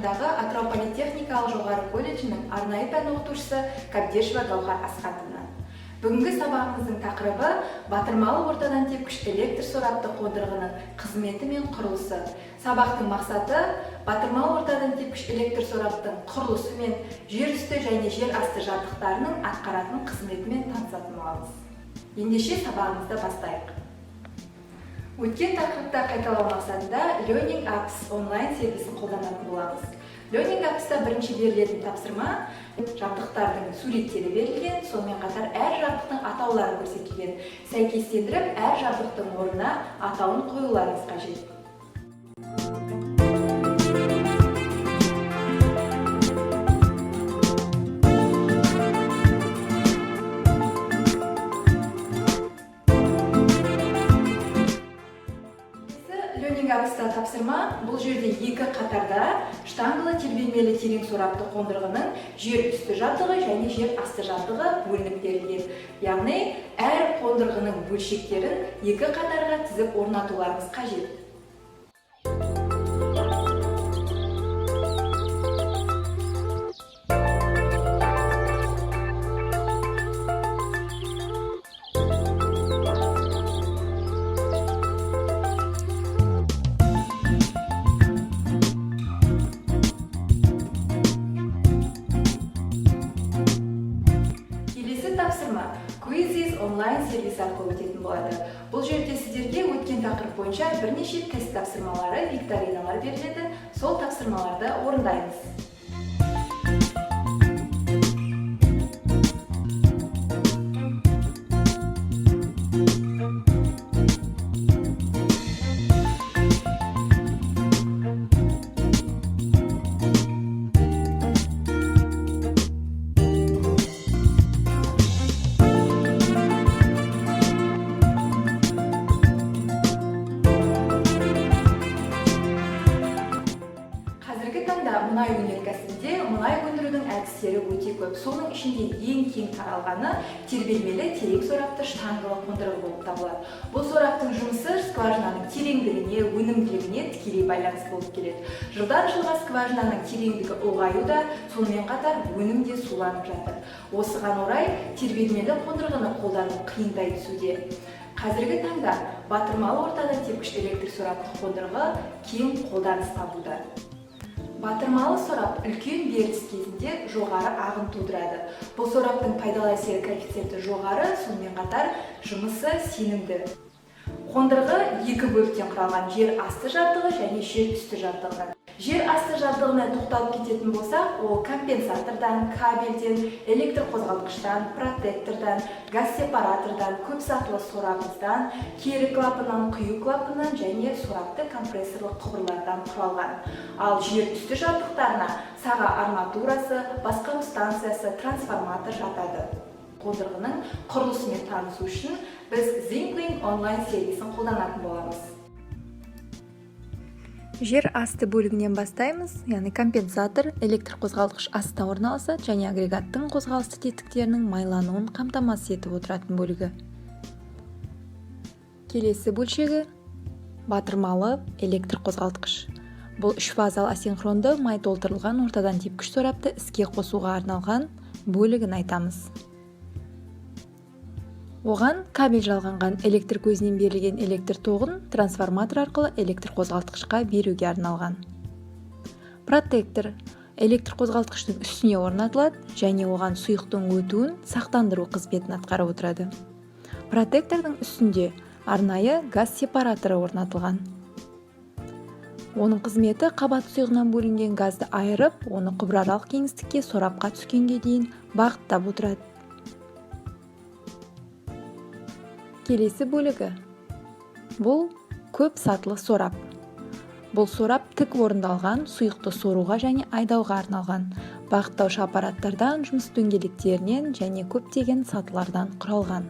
атындағы Атырау политехникалық жоғары колледжінің арнайы пән оқытушысы Кабдешева Гаухар Асхатовна. Бүгінгі сабағымыздың тақырыбы: батырмалы ортадан тепкіш электр сорапты қондырғының қызметі мен құрылысы. Сабақтың мақсаты: батырмалы ортадан тепкіш электр сораптың құрылысы мен жер үсті және жер асты жабдықтарының атқаратын қызметімен танысатын боламыз. Ендеше, сабағымызды бастайық. Өткен тақырыпта қайталау мақсатында Learning Apps онлайн сервисін қолданатын боламыз. Learning Apps'та бірінші берілетін тапсырма: жабдықтардың суреттері берілген, сонымен қатар әр жабдықтың атаулары көрсетілген. Сәйкестендіріп, әр жабдықтың орнына атауын қоюларыңыз қажет. Келесі Learning Apps'та тапсырма: бұл жерде екі қатарда штангалы тербелмелі терең сорапты қондырғының жер үсті жабдығы және жер асты жабдығы бөлініп берілген. Яғни әр қондырғының бөлшектерін екі қатарға тізіп орнатуларыңыз қажет. Келесі тапсырма Quizizz онлайн сервисі арқылы өтетін болады. Бұл жерде сіздерге өткен тақырып бойынша бірнеше тест тапсырмалары, викториналар беріледі. Сол тапсырмаларды орындаймыз. Қазіргі таңда мұнай өнеркәсібінде мұнай өндірудің әдістері өте көп. Соның ішінде ең кең таралғаны тербелмелі терең сорапты штангалы қондырғы болып табылады. Бұл сораптың жұмысы скважинаның тереңдігіне, өнімділігіне тікелей байланысты болып келеді. Жылдан жылға скважинаның тереңдігі ұлғаюда, сонымен қатар өнім де суланып жатыр. Осыған орай тербелмелі қондырғыны қолдану қиындай түсуде. Қазіргі таңда батырмалы ортадан тепкіш электр сораптық қондырғы кең қолданыс табуда. Батырмалы сорап үлкен беріліс кезінде жоғары ағын тудырады. Бұл сораптың пайдалы әсері коэффициенті жоғары, сонымен қатар жұмысы сенімді. Қондырғы екі бөліктен құралған: жер асты жабдығы және жер үсті жабдығынан. Жер асты жабдығына тоқталып кететін болсақ, ол компенсатордан, кабельден, электр қозғалтқыштан, протектордан, газ сепаратордан, көп сатылы сорабыздан, кері клапаннан, құю клапаннан және сорапты компрессорлық құбырлардан құралған. Ал жер үсті жабдықтарына саға арматурасы, басқару станциясы, трансформатор жатады. Қондырғының құрылысымен танысу үшін біз Zinklink онлайн сервисін қолданатын боламыз. Жер асты бөлігінен бастаймыз, яғни компенсатор электр қозғалтқыш астына орналасады және агрегаттың қозғалысты тетіктерінің майлануын қамтамасыз етіп отыратын бөлігі. Келесі бөлшегі – батырмалы электр қозғалтқыш. Бұл үш фазалы асинхронды май толтырылған ортадан тепкіш сорапты іске қосуға арналған бөлігін айтамыз. Оған кабель жалғанған, электр көзінен берілген электр тоғын трансформатор арқылы электр қозғалтқышқа беруге арналған. Протектор электр қозғалтқыштың үстіне орнатылады және оған сұйықтың өтуін сақтандыру қызметін атқарып отырады. Протектордың үстінде арнайы газ сепараторы орнатылған. Оның қызметі қабат сұйығынан бөлінген газды айырып, оны құбыраралық кеңістікке сорапқа түскенге дейін бағыттап отырады. Келесі бөлігі – бұл көп сатылы сорап. Бұл сорап тік орындалған сұйықты соруға және айдауға арналған бағыттаушы аппараттардан, жұмыс дөңгелектерінен және көптеген сатылардан құралған.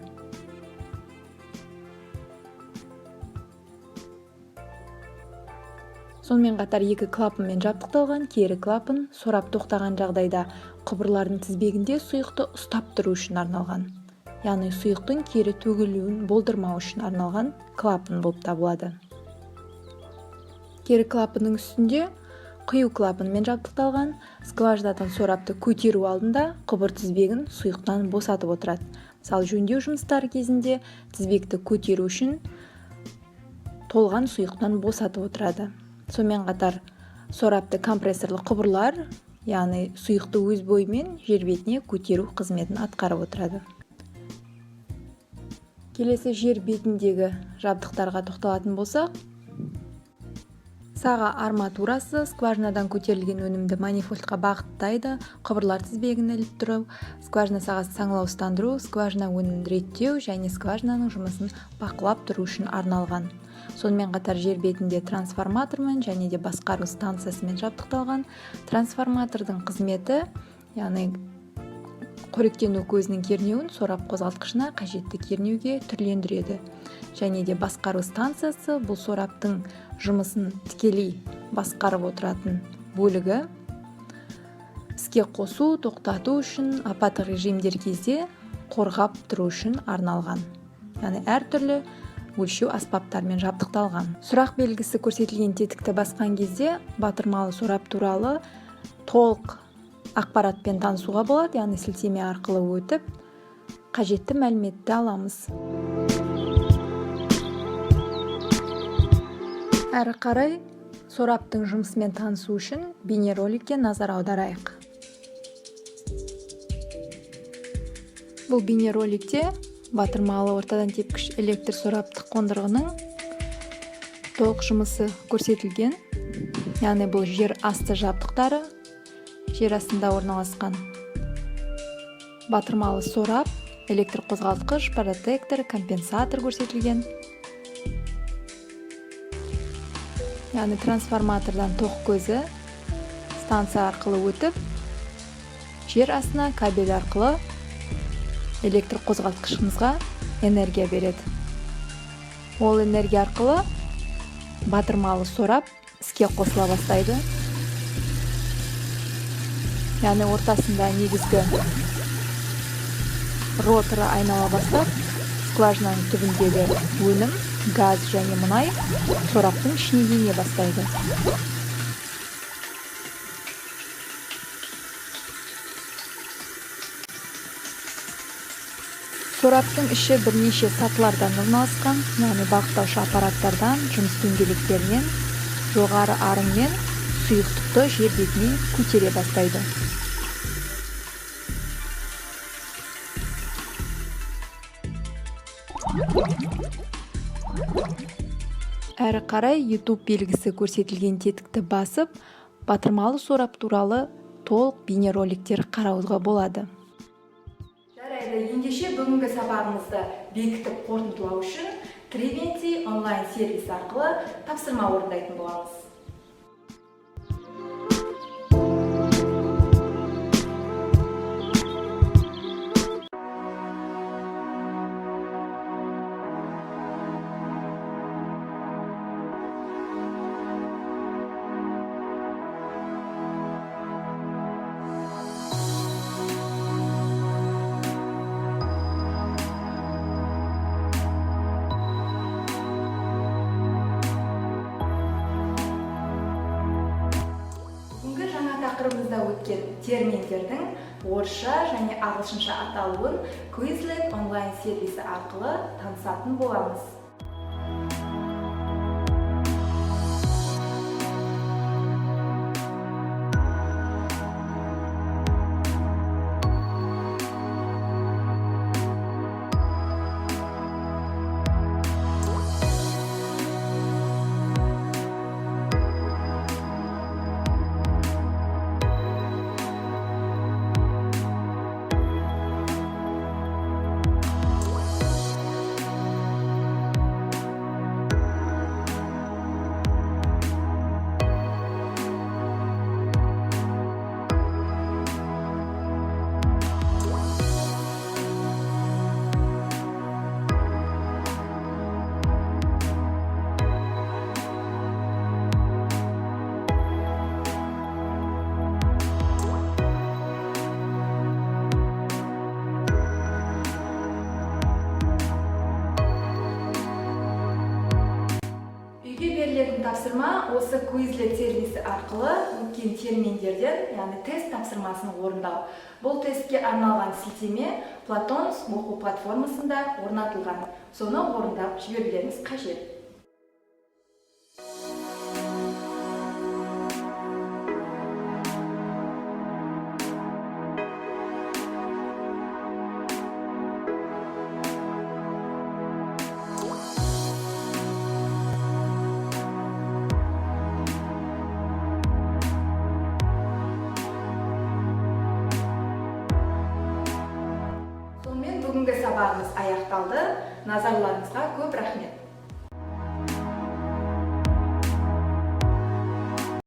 Сонымен қатар екі клапанмен жабдықталған. Кері клапан сорап тоқтаған жағдайда құбырлардың тізбегінде сұйықты ұстап тұру үшін арналған, яғни сұйықтың кері төгілуін болдырмау үшін арналған клапан болып табылады. Кері клапанның үстінде Құю клапанымен жабдықталған. Скважинадан сорапты көтеру алдында құбыр тізбегін сұйықтан босатып отырады. Мысалы, жөндеу жұмыстары кезінде тізбекті көтеру үшін толған сұйықтан босатып отырады. Сонымен қатар сорапты компрессорлы құбырлар, яғни сұйықты өз бойымен жер бетіне көтеру қызметін атқарып отырады. Келесі жер бетіндегі жабдықтарға тоқталатын болсақ, саға арматурасы скважинадан көтерілген өнімді манифольдқа бағыттайды, құбырлар тізбегін іліп тұру, скважина сағасын саңылаусыздандыру, скважина өнімін реттеу және скважинаның жұмысын бақылап тұру үшін арналған. Сонымен қатар жер бетінде трансформатормен және де басқару станциясымен жабдықталған. Трансформатордың қызметі, яғни қоректену көзінің кернеуін сорап қозғалтқышына қажетті кернеуге түрлендіреді. Және де басқару станциясы бұл сораптың жұмысын тікелей басқарып отыратын бөлігі. Іске қосу, тоқтату үшін, апаттық режимдер кезде қорғап тұру үшін арналған. Яғни әртүрлі өлшеу аспаптарымен жабдықталған. Сұрақ белгісі көрсетілген тетікті басқан кезде батырмалы сорап туралы толық ақпаратпен танысуға болады, яғни сілтеме арқылы өтіп, қажетті мәліметті аламыз. Әрі қарай сораптың жұмысымен танысу үшін бейнероликке назар аударайық. Бұл бейнероликте батырмалы ортадан тепкіш электр сораптық қондырғының толық жұмысы көрсетілген. Яғни бұл жер асты жабдықтары, жер астында орналасқан батырмалы сорап, электр қозғалтқыш, протектор, компенсатор көрсетілген. Яғни трансформатордан тоқ көзі станция арқылы өтіп, жер астына кабель арқылы электр қозғалтқышымызға энергия береді. Ол энергия арқылы батырмалы сорап іске қосыла бастайды. Яғни ортасында негізгі роторы айнала бастап, скважинаның түбіндегі өнім, газ және мұнай сораптың ішіне ене бастайды. Сораптың іші бірнеше сатылардан орналасқан, яғни бағыттаушы аппараттардан, жұмыс дөңгелектерінен, жоғары арынмен сұйықтықты жер бетіне көтере бастайды. Әрі қарай YouTube белгісі көрсетілген тетікті басып, батырмалы сорап туралы толық бейнероликтер қарауға болады. Жарайды, ендеше бүгінгі сабағымызды бекітіп қорытындылау үшін Тревенти онлайн сервисі арқылы тапсырма орындайтын боламыз. Тақырыбымызда өткен терминдердің орысша және ағылшынша аталуын Quizlet онлайн сервисі арқылы танысатын боламыз. Тапсырма осы Quizlet сервисі арқылы Өткен терминдерден, яғни тест тапсырмасын орындау. Бұл тестке арналған сілтеме Платонс оқу платформасында орнатылған. Соны орындап жіберулеріңіз қажет. Сонымен, бүгінгі сабағымыз аяқталды. Назарларыңызға көп рахмет.